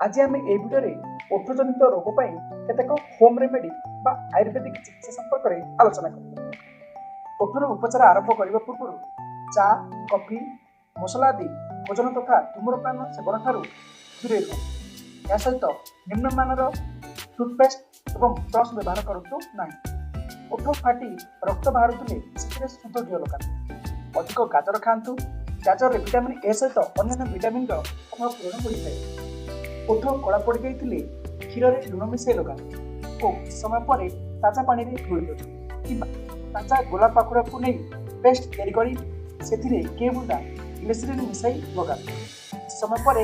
ଆଜି ଆମେ ଏହି ଭିଡ଼ିଓରେ ଓଠଜନିତ ରୋଗ ପାଇଁ କେତେକ ହୋମ୍ ରେମେଡି ବା ଆୟୁର୍ବେଦିକ ଚିକିତ୍ସା ସମ୍ପର୍କରେ ଆଲୋଚନା କରିବା। ଓଠର ଉପଚାର ଆରମ୍ଭ କରିବା ପୂର୍ବରୁ ଚା, କଫି, ମସଲା ଆଦି ଭୋଜନ ତଥା ଧୂମ୍ରପାନ ସେବନ ଠାରୁ ଦୂରେଇ ରୁହନ୍ତୁ। ଏହା ସହିତ ନିମ୍ନମାନର ଟୁଥପେଷ୍ଟ ଏବଂ ବ୍ରଶ ବ୍ୟବହାର କରନ୍ତୁ ନାହିଁ। ଓଠ ଫାଟି ରକ୍ତ ବାହାରୁଥିଲେ ସେଥିରେ ଶୁଦ୍ଧ ଘିଅ ଲଗାନ୍ତୁ। ଅଧିକ ଗାଜର ଖାଆନ୍ତୁ। ଗାଜରରେ ଭିଟାମିନ୍ ଏ ସହିତ ଅନ୍ୟାନ୍ୟ ଭିଟାମିନ୍ର ଅଭାବ ପୂରଣ ହୋଇଥାଏ। ଓଠ କଳା ପଡ଼ିଯାଇଥିଲେ କ୍ଷୀରରେ ଲୁଣ ମିଶାଇ ଲଗାନ୍ତୁ ଓ କିଛି ସମୟ ପରେ ତାଜା ପାଣିରେ ଧୋଇ ଦିଅନ୍ତୁ କିମ୍ବା ତାଜା ଗୋଲାପ ପାଖୁଡ଼ାକୁ ନେଇ ପେଷ୍ଟ ତିଆରି କରି ସେଥିରେ କେଇ ବୁନ୍ଦା ଗ୍ଲିସରିନ୍ ମିଶାଇ ଲଗାନ୍ତୁ। କିଛି ସମୟ ପରେ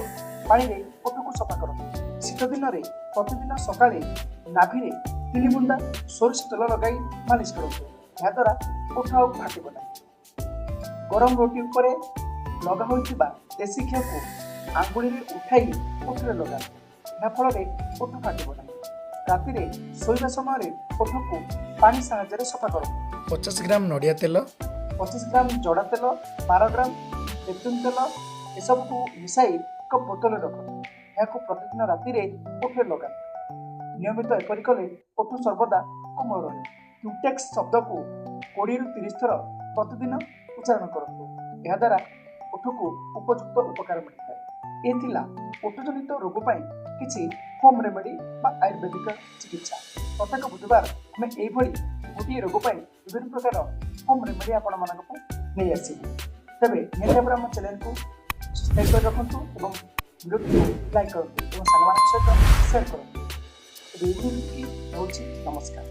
ପାଣିରେ ଓଠକୁ ସଫା କରନ୍ତୁ। ଶୀତ ଦିନରେ ପ୍ରତିଦିନ ସକାଳେ ନାଭିରେ 3 ବୁନ୍ଦା ସୋରିଷ ତେଲ ଲଗାଇ ମାଲିସ କରନ୍ତୁ। ଏହାଦ୍ୱାରା ଓଠ ଆଉ ଫାଟିବ ନାହିଁ। ଗରମ ରୋଟି ଉପରେ ଲଗା ହୋଇଥିବା ଦେଶୀ ଘିଅକୁ ଆଙ୍ଗୁଳିରେ ଉଠାଇ ଓଠରେ ଲଗାନ୍ତୁ। ଏହା ଫଳରେ ଓଠ ଫାଟିବ ନାହିଁ। ରାତିରେ ଶୋଇବା ସମୟରେ ଓଠକୁ ପାଣି ସାହାଯ୍ୟରେ ସଫା କରନ୍ତୁ। 50 ଗ୍ରାମ ନଡ଼ିଆ ତେଲ, 25 ଗ୍ରାମ ଜଡ଼ା ତେଲ, 12 ଗ୍ରାମ ଜୈତୁନ ତେଲ, ଏସବୁକୁ ମିଶାଇ ଏକ ବୋତଲରେ ରଖନ୍ତୁ। ଏହାକୁ ପ୍ରତିଦିନ ରାତିରେ ଓଠରେ ଲଗାନ୍ତୁ। ନିୟମିତ ଏପରି କଲେ ଓଠ ସର୍ବଦା କୋମଳ ରହିବ। କ୍ୟୁଟେକ୍ସ ଶବ୍ଦକୁ 20ରୁ 30 ଥର ପ୍ରତିଦିନ ଉଚ୍ଚାରଣ କରନ୍ତୁ। ଏହାଦ୍ୱାରା ଓଠକୁ ଉପଯୁକ୍ତ ଉପକାର ମିଳିଥାଏ। ଏ ଥିଲା ଓଠଜନିତ ରୋଗ ପାଇଁ କିଛି ହୋମ୍ ରେମେଡି ବା ଆୟୁର୍ବେଦିକ ଚିକିତ୍ସା। ପ୍ରତ୍ୟେକ ବୁଧବାର ଆମେ ଏଇଭଳି ଗୋଟିଏ ରୋଗ ପାଇଁ ବିଭିନ୍ନ ପ୍ରକାର ହୋମ୍ ରେମେଡି ଆପଣମାନଙ୍କ ପାଇଁ ନେଇ ଆସିବୁ। ତେବେ ନିହାତି ଭାବରେ ଆମ ଚ୍ୟାନେଲକୁ ସବସ୍କ୍ରାଇବ୍ କରି ରଖନ୍ତୁ ଏବଂ ଭିଡ଼ିଓଟିକୁ ଲାଇକ୍ କରନ୍ତୁ ଏବଂ ସାଙ୍ଗମାନଙ୍କ ସହିତ ସେୟାର କରନ୍ତୁ। ଏବେ ଏଇଠି ରହୁଛି। ନମସ୍କାର।